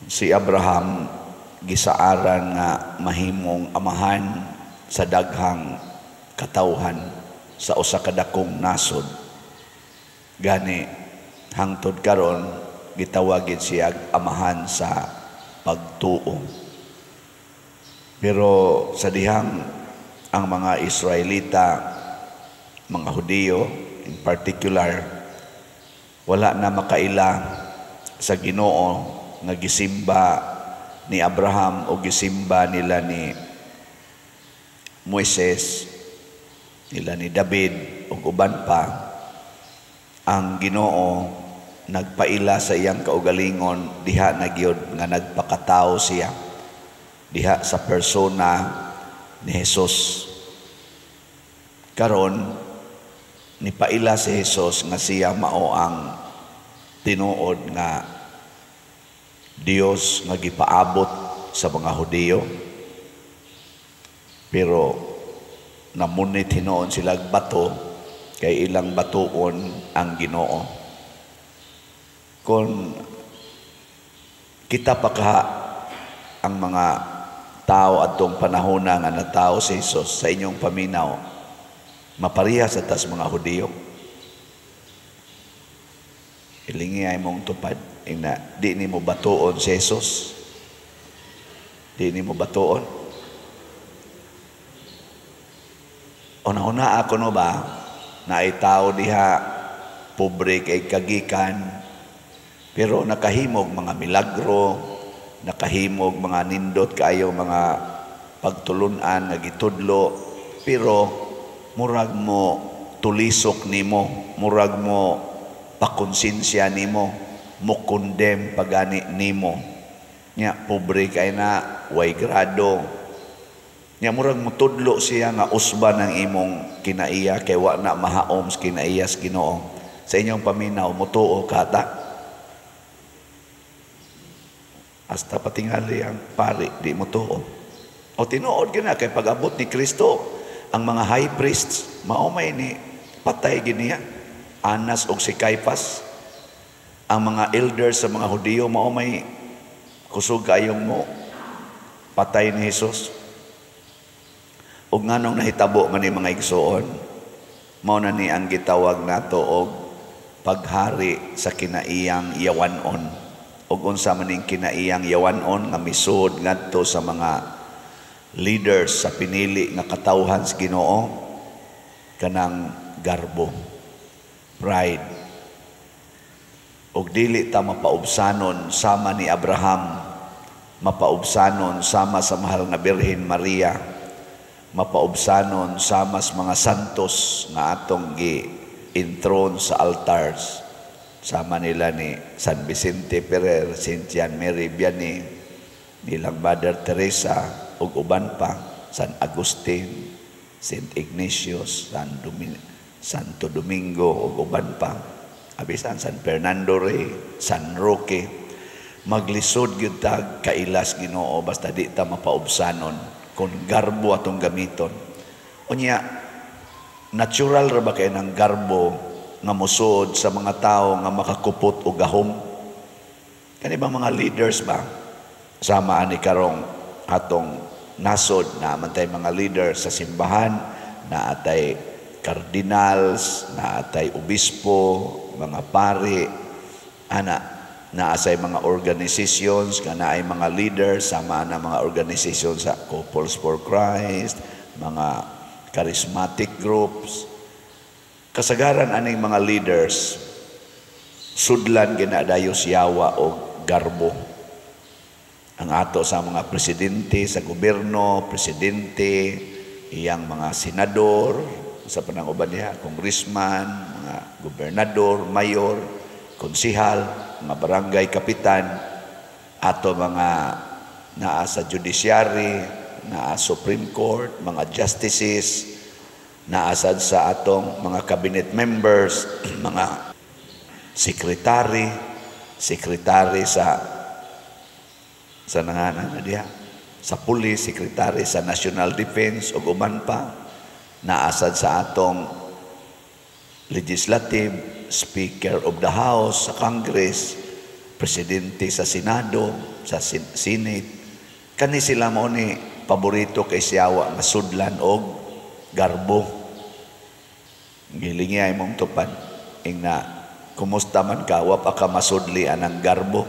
Si Abraham gisaaran nga mahimong amahan sa daghang katawhan sa usa ka dakong nasod. Gani hangtod karon gitawagin siya amahan sa pagtuo. Pero sa dihang ang mga Israelita, mga Hudiyo in particular, wala na makaila sa Ginoo nga gisimba ni Abraham o gisimba nila ni Moises, nila ni David ug uban pa. Ang Ginoo nagpaila sa iyang kaugalingon diha na gyud nga nagpakatao siya diha sa persona ni Jesus. Karon nipaila si Jesus nga siya mao ang tinuod nga Dios nga gipaabot sa mga Hudiyo. Pero namunit hinuon sila bato kay ilang batuon ang Ginoo. Kung kita pa kaha ang mga tao adtong panahona nga natawo si Jesus, sa inyong paminaw, maparehas sa tas mga Hudiyo? Ilingi ay mong tupad ina, di nimo batuon si Jesus? Di nimo batuon? Una-una ako no ba na ay tao diha, pobre kay kagikan, pero nakahimog mga milagro, nakahimog mga nindot kaayo mga pagtulunan nga gitudlo, pero murag mo tulisok nimo, murag mo pakonsensya nimo, mo condemn pagani nimo. Nya pobre kay na, way grado. Nya murag mutudlo siya nga usba ng imong kinaiya kay wa na mahaom sa kinaiya sa Ginoo. Sa inyong paminaw, mutuo ka ta? Hasta patingali ang pari, di mutuo. O tinuod gina kay pag-abot ni Kristo, ang mga high priests mao may ni patay giniya, Anas og si Caiphas. Ang mga elders sa mga Hudiyo mao may kusog kayong mo patay ni Jesus. Ug nganong nahitabo man ni, mga igsoon? Mao na ni ang gitawag nato og paghari sa kinaiyang yawanon. Ug unsa man ning kinaiyang yawanon nga misud ngadto sa mga leaders sa pinili nga katawhan sa Ginoo? Kanang garbo, pride. Ug dili ta mapaubsanon sama ni Abraham, mapaubsanon sama sa mahal nga Birhen Maria, mapaubsanon sama sa mga santos nga atong gi-enthrone sa altars, sama nila ni San Vicente Ferrer, Saint Jean Mary Vianney, nilang Mother Teresa ug uban pa, San Agustin, Saint Ignatius, Santo Domingo ug uban pa. Abisan San Fernando Rey, San Roque. Maglisod gyud ta kailas Ginoo basta di ta mapaubsanon kung garbo atong gamiton. Unya, natural ra ba kay ng garbo nga musod sa mga tao nga makakupot og gahom? Kani ba mga leaders ba? Sama ani karong atong nasod na man tay mga leaders sa simbahan, na atay cardinals, na atay obispo, mga pari, ana, naasay mga organizations nga naay mga leaders, sama na mga organizations sa Couples for Christ, mga charismatic groups. Kasagaran aning mga leaders sudlan ginadayo siyawa og garbo. Ang ato sa mga presidente sa gobyerno, presidente, iyang mga senador, sa panang uban niya, congressman, mga gobernador, mayor, konsihal, mga barangay kapitan, ato mga naa sa judiciary, naa Supreme Court, mga justices, naasad sa atong mga cabinet members, mga sekretary, sekretary sa nanganan na diha, sa police, sekretary sa National Defense ug uban pa, naasad sa atong legislative, speaker of the House sa Congress, presidente sa Senado, sa Senate. Kani sila mo ni paborito kay siyawa nga sudlan og garbo. Gilingi ay mong tupad. Ingna, kumusta man ka, wa pa ka masudli anang garbo.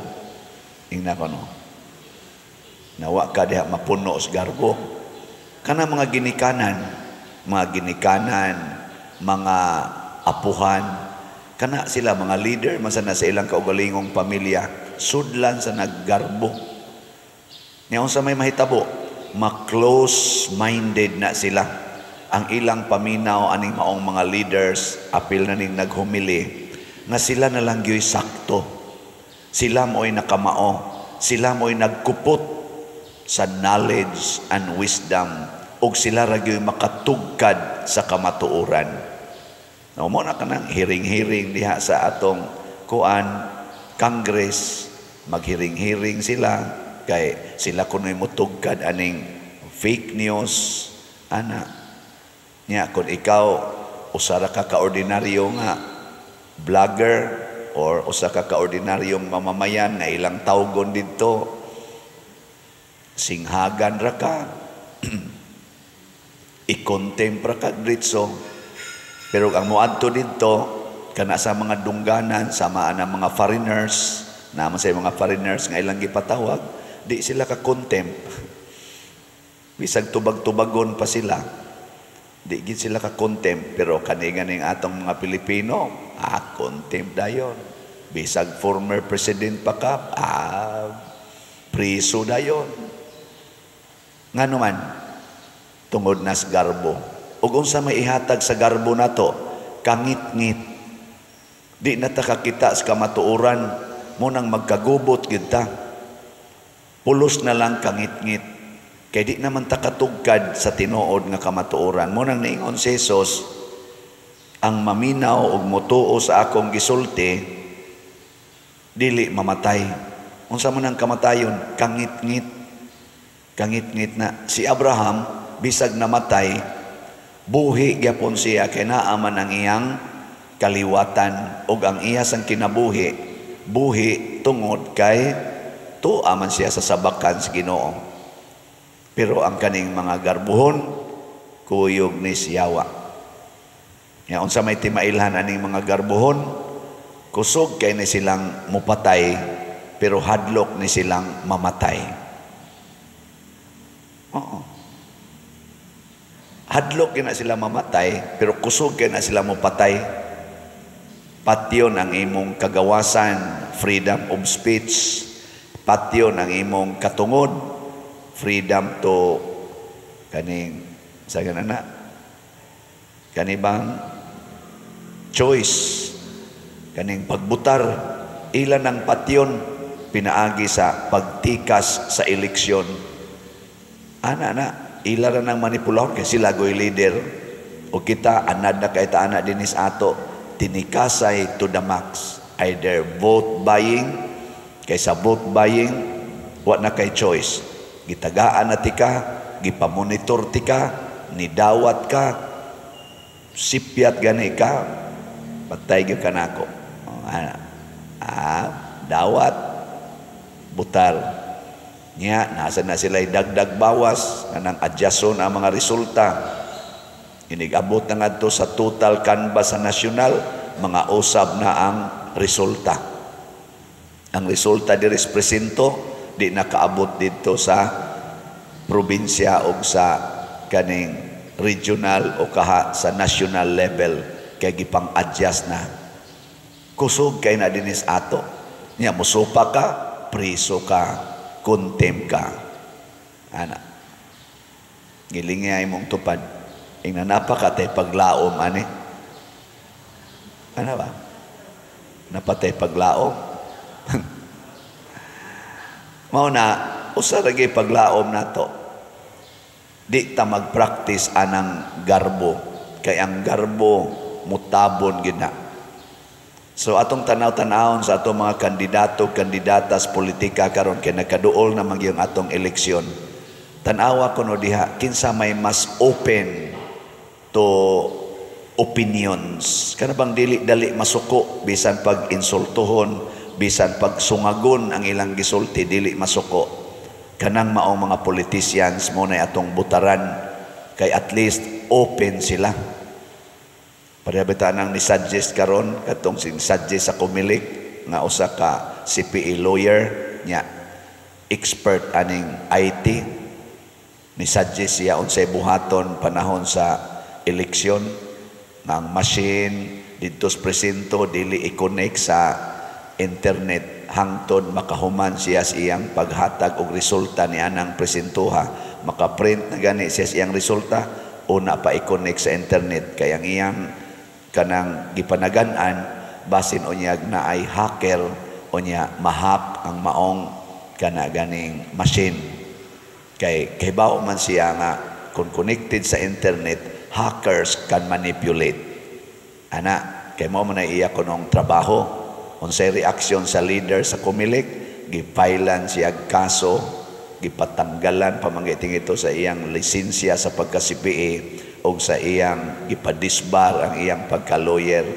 Ingna ko no. Nawa ka diha mapuno sa garbo. Kana mga ginikanan, mga apuhan, kana sila mga leader man sana sa ilang kaugalingong pamilya, sudlan sa naggarbo. Nya unsa may mahitabo? Ma-close-minded na sila. Ang ilang paminaw aning maong mga leaders, apil na ning naghumili, nga sila na lang gyuy sakto. Sila mo'y nakamao. Sila mo'y nagkupot sa knowledge and wisdom ug sila ra gyuy makatugkad sa kamatuoran. No mo na kanang hearing-hearing diha sa atong kuan Congress, maghearing-hearing sila kay sila kuno'y mutugkad aning fake news ana. Nya kung ikaw usa ra ka kaordinaryo nga vlogger or usa ka kaordinaryong mamamayan nga ilang tawgon didto, singhagan ra ka, i-contempt ra ka diretso. Pero ang moadto didto kana sa mga dungganan sama ang mga foreigners naman, sa mga foreigners nga ilang gipatawag, di sila ka contempt. Bisag tubag-tubagon pa sila, di gid sila ka contempt. Pero kani ganing atong mga Pilipino, contempt dayon. Bisag former president pa ka, priso dayon. Ngano man? Tungod nas garbo. Ug unsa may ihatag sa garbo nato? Kangit-ngit. Di na ta kakita sa kamatuoran mo, nang magkagubot gid ta. Pulos na lang kangit-ngit. Kay di naman ta katugkad sa tinuod nga kamatuoran. Mo nang niingon si Jesus, ang maminaw ug motuo sa akong gisulti, dili mamatay. Unsa man ang kamatayon? Kangit-ngit. Kangit-ngit na. Si Abraham, bisag namatay, buhi gyapon siya kay naa man ang iyang kaliwatan ug ang iya sang kinabuhi, buhi tungod kay tuo man siya sa sabakan sa Ginoo. Pero ang kaning mga garbuhon, kuyog ni siyawa. Ya unsa may timailhan aning mga garbuhon? Kusog kay ni silang mupatay, pero hadlok ni silang mamatay. Oo. Hadlok kay na sila mamatay, pero kusog kay na sila mupatay. Patyon ang imong kagawasan, freedom of speech. Patyon ang imong katungod, freedom to kaning sa ganana kanibang choice, kaning pagbutar. Ilan ang patyon pinaagi sa pagtikas sa eleksyon ana na ila ra nang manipulahon kay sila goy leader o kita anad na kay ta ana dinis ato, tinikasay to the max, either vote buying. Kay sa vote buying, wa na kay choice. Gitagaan na tika, gipamonitor tika, nidawat ka, sipyat gani ka, patay gyud ka nako. Oh, ana. Dawat, butar. Nya, nasa na sila dagdag bawas, kanang adjuston ang mga resulta. Inigabot na ngadto sa total canvas sa nasyonal, mga usab na ang resulta. Ang resulta diri sa presinto, di nakaabot dito sa probinsya o sa kaning regional o kaha sa national level kay gipang-adjust na. Kusog kay na dinis ato. Nya musupa ka, priso ka, contempt ka. Ana. Gilingi imong tupad. Ingna napakatay paglaom ani. Ano ba? Napatay paglaom. Mao na usa ra gyud paglaom nato. Di ta mag-practice anang garbo kay ang garbo mutabon gid na. So atong tanaw-tanawon sa atong mga kandidato, kandidata sa politika karon kay nagkaduol na man gyud atong eleksyon. Tan-awa kuno diha kinsa may mas open to opinions. Kana bang dili dali masuko bisan pag insultuhon, Bisan pagsungagon ang ilang gisulti, dili masuko. Kanang maong mga politicians mo na atong butaran kay at least open sila. Pareha bitaw nang ni-suggest karon, katong sin-suggest sa Comelec nga usa ka CPA lawyer nya, expert aning IT, ni-suggest siya unsay buhaton panahon sa eleksyon nga ang machine didto sa presinto dili i-connect sa internet hangtod makahuman siya sa iyang paghatag og resulta ni anang presintoha. Makaprint na gani siya sa iyang resulta, una pa i-connect sa internet, kay ang iyang kanang gipanagan-an, basin unyag naay hacker, unya ma-hack ang maong kana ganing machine, kay kahibaw man siya nga kung connected sa internet, hackers can manipulate ana, kay mao man na iya kunong trabaho. Unsay reaksyon sa leader sa Comelec? Gipailan siya kaso, gipatanggalan pamangiting ito sa iyang lisensya sa pagka-CPA o sa iyang gipadisbar ang iyang pagka-lawyer.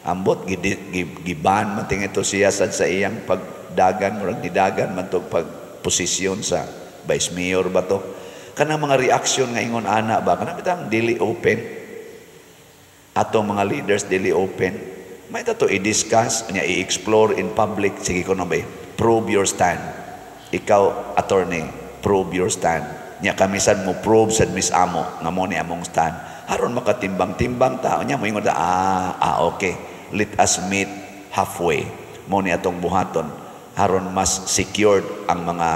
Ambot giban man ito siya sad sa iyang pagdagan, murag nidagan man to pagposisyon sa vice mayor ba to. Kanang mga reaksyon nga ingon ana ba, kanang bitang dili open. Atong mga leaders dili open. May to i-discuss, nya i-explore in public. Sige ko na ba, prove your stand. Ikaw, attorney, prove your stand. Nya kami sad mo prove sad mis amo nga mo ni among stand. Haron makatimbang-timbang ta, nya mo ingon, "Ah, okay. Let us meet halfway. Mo ni atong buhaton." Haron mas secured ang mga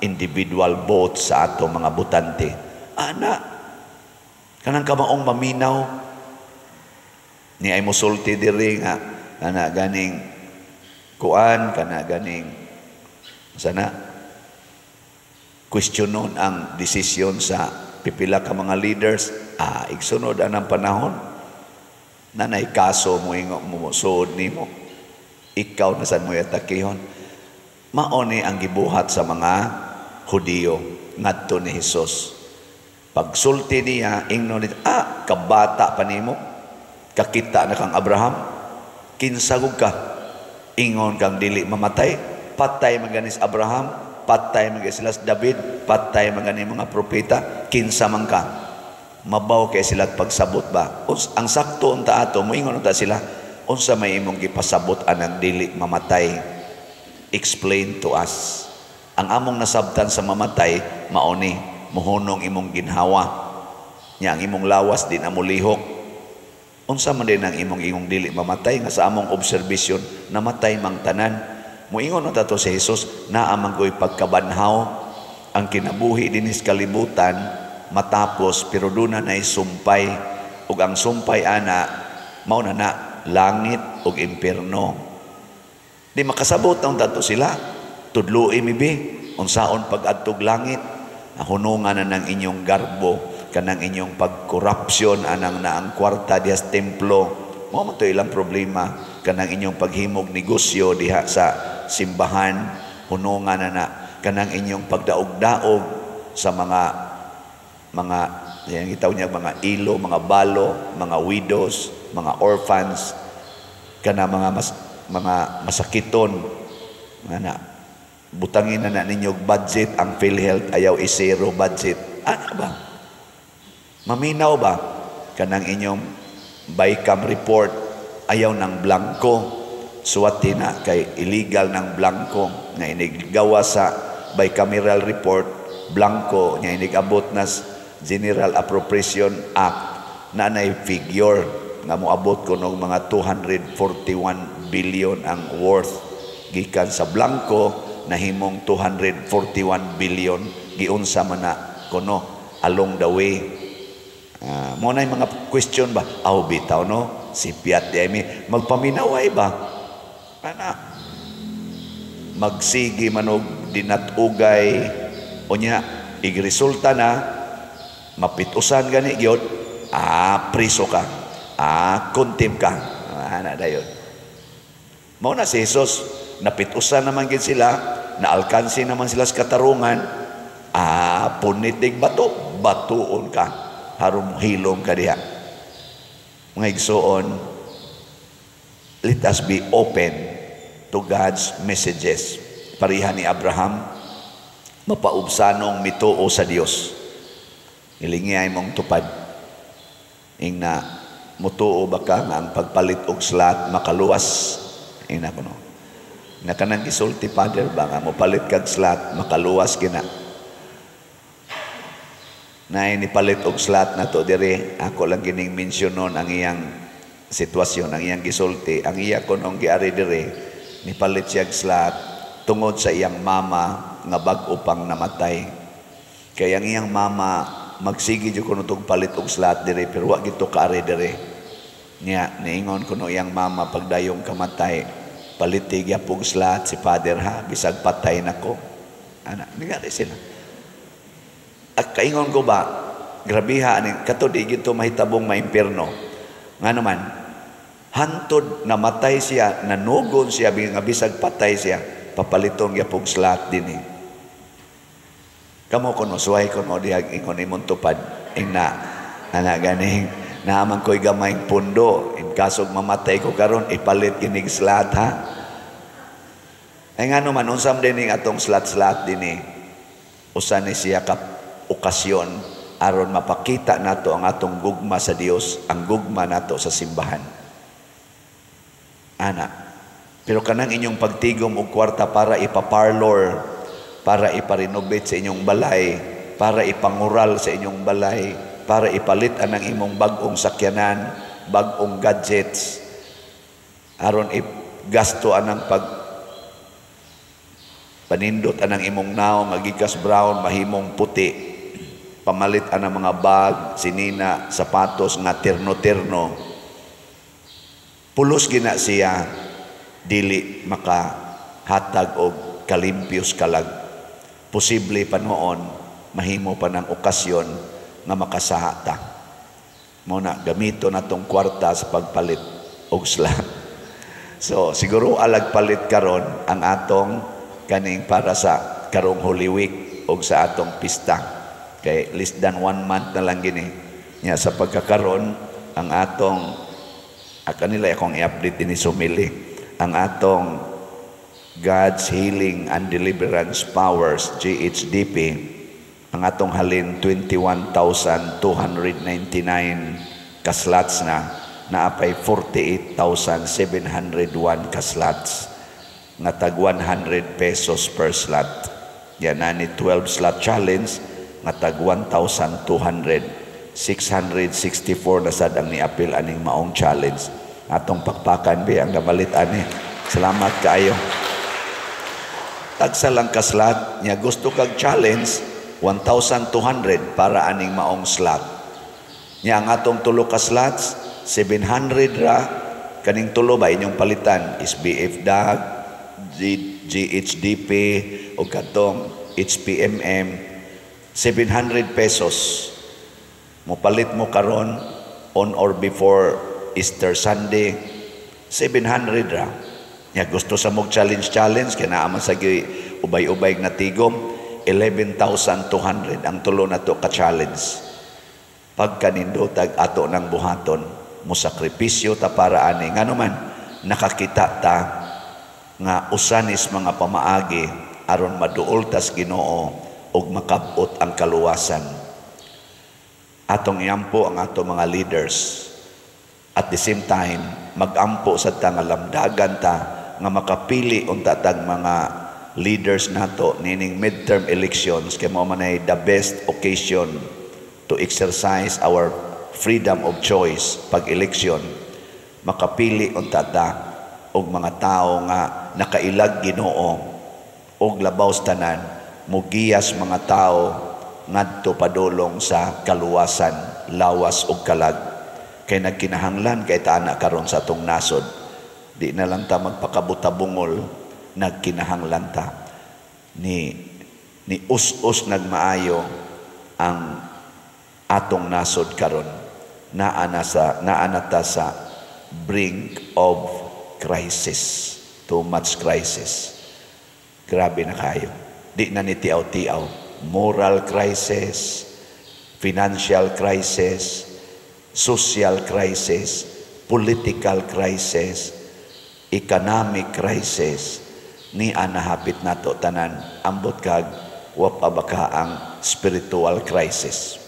individual votes sa atong mga botante. Ana, kanang kamaong maminaw, ni ay musulti diri nga kana ganing kuan, kana ganing sana questionon ang desisyon sa pipila ka mga leaders, igsunod anang panahon nanay kaso mo ingo mo suod nimo, ikaw na sad mo atakihon. Mao ni ang gibuhat sa mga Hudiyo ngadto ni Hesus. Pagsulti niya, ingnon ni, "Ah, kabata pa nimo, kakita na kang Abraham? Kinsa gud ka, ingon kang dili mamatay? Patay man gani si Abraham, patay man gani sila si David, patay man gani mga propeta. Kinsa man ka?" Mabaw kay sila pagsabot ba. Ang sakto unta ato moingon unta sila, "Unsa may imong gipasabot anang dili mamatay? Explain to us. Ang among nasabtan sa mamatay, mao ni mohunong imong ginhawa nya ang imong lawas di na molihok. Unsa man din ang imong ingong dili mamatay nga sa among observation namatay mang tanan?" Moingon unta to si Jesus, "Naa man ko'y pagkabanhaw. Ang kinabuhi dinis kalibutan matapos, pero duna nay sumpay, ug ang sumpay ana mao na na langit ug impierno." Di makasabot ang tato sila. "Tudloi mi bi unsaon pag-adtog langit. Hunungan na ng inyong garbo, kanang inyong pagkorupsyon anang naang kwarta diha sa templo." Mao man to ilang problema. "Kanang inyong paghimog negosyo diha sa simbahan, hunungan na na. Kanang inyong pagdaog-daog sa mga yan gitaw niya mga ilo, mga balo, mga widows, mga orphans, kana mga mas, mga masakiton nga na butangin na na ninyo budget ang PhilHealth, ayaw i-zero budget." Ano ba? Maminaw ba? "Kanang inyong BICAM report, ayaw ng blanco. Suwati na kay illegal ng blanco nga inig gawa sa bicameral report, blanco nga inig abot na General Appropriation Act na nay figure nga moabot ko og mga 241 billion ang worth. Gikan sa blanco nahimong 241 billion. Giunsa man na kuno along the way?" Mo na mga question ba? Aw bitaw no, si Piat di mi magpaminaway ba? Ana magsigi manog dinatugay, unya igresulta na mapitusan gani gyud, priso ka, contempt ka. Ana dayon. Mao na si Jesus, napitusan naman gid sila, naalkansi naman sila sa katarungan, punit dig bato, batuon ka, haron hilom ka diha. Mga igsoon, let us be open to God's messages. Pareha ni Abraham, mapaubsanong mituo sa Dios. Ilingi mong tupad. Ingna, mutuo ba ka nga ang pagpalit og slot makaluwas? Ingna kuno. Na kanang gisulti, Father, ba nga mopalit kag slot makaluwas gina. Na nipalit og slot na to diri, ako lang gining mensyonon ang iyang sitwasyon, ang iyang gisulti, ang iya kunong giari diri, nipalit siya slot tungod sa iyang mama nga bag-o pang namatay. Kay ang iyang mama magsige jud kuno tog palit og slot diri, pero wa gito kaari diri. Nya niingon kuno iyang mama pagdayong kamatay, "Paliti gyapon slot si Father ha, bisag patay nako." Ana, ningari sila. At kaingon ko ba, grabiha ani kato, di gito mahitabong maimpierno. Nga naman, hantod namatay siya, nanugon siya, nga bisag patay siya, papaliton gyapon slot dinhi. Kamo kuno, suway kuno dihag ingon imong tupad. Ingna, ana ganing, naaman ko'y gamayng pundo. In kaso mamatay ko karon, ipalit kinig slot ha. Ay nga naman, unsam din atong slot-slot dinhi. Usa ni siya ka okasyon aron mapakita nato ang atong gugma sa Dios, ang gugma nato sa simbahan. Ana. Pero kanang inyong pagtigom og kwarta para ipaparlor, para iparenovate sa inyong balay, para ipangural sa inyong balay, para ipalit anang imong bag-ong sakyanan, bag-ong gadgets, aron gasto anang pag panindot anang imong naong nga gikas brown mahimong puti, pamalit anang mga bag, sinina, sapatos nga terno-terno, pulos gina siya dili makahatag og kalimpios kalag. Posible pa noon mahimo pa ng okasyon nga makasaha ta. Mo na gamito na tong kwarta sa pagpalit og slot. So siguro alag palit karon ang atong kaning para sa karong Holy Week og sa atong pista. Kay less than one month na lang gini. Nya sa pagkakaron ang atong kanila akong i-update dinhi sumili ang atong God's Healing and Deliverance Powers, GHDP, ang atong halin 21,299 kaslots na, naapay 48,701 kaslots nga tag 100 pesos per slot. Yan na ni 12 slot challenge nga tag 1,200. 664 na sad ang niapil aning maong challenge. Atong pakpakan bi ang gamalit ani. Salamat kaayo. Tagsa lang ka slot nya, gusto kag challenge, 1,200 para aning maong slot. Nya ang atong tulo ka slots, 700 ra kaning tulo ba inyong palitan is BF DAG, GHDP o katong HPMM, 700 pesos. Mopalit mo karon on or before Easter Sunday, 700 ra. Nya gusto sa mog challenge challenge kay naa man sa ubay-ubay na tigom, 11,200 ang tulo na to ka challenge. Pagkanindotag ato ng buhaton, mo sakripisyo ta para ani. Ngano man nakakita ta nga usanis mga pamaagi aron maduol tas Ginoo ug makabot ang kaluwasan. Atong iampo ang ato mga leaders. At the same time, magampo sa ta nga lamdagan ta nga makapili unta tag mga leaders nato nining midterm elections, kay mao man ay the best occasion to exercise our freedom of choice pag election. Makapili unta ta og mga tawo nga nakailag Ginoo og labaw sa tanan mugiyas mga tawo ngadto padulong sa kaluwasan, lawas ug kalag, kay nagkinahanglan kay ta karon sa atong nasod. Di na lang ta magpakabutabungol, nagkinahanglan ta ni us-us nagmaayo ang atong nasod karon. Naa na ta sa brink of crisis, too much crisis. Grabe na kayo, di na ni tiaw-tiaw. Moral crisis, financial crisis, social crisis, political crisis, Economic crisis ni nahapit nato tanan. Ambot kag wa pa baka ang spiritual crisis.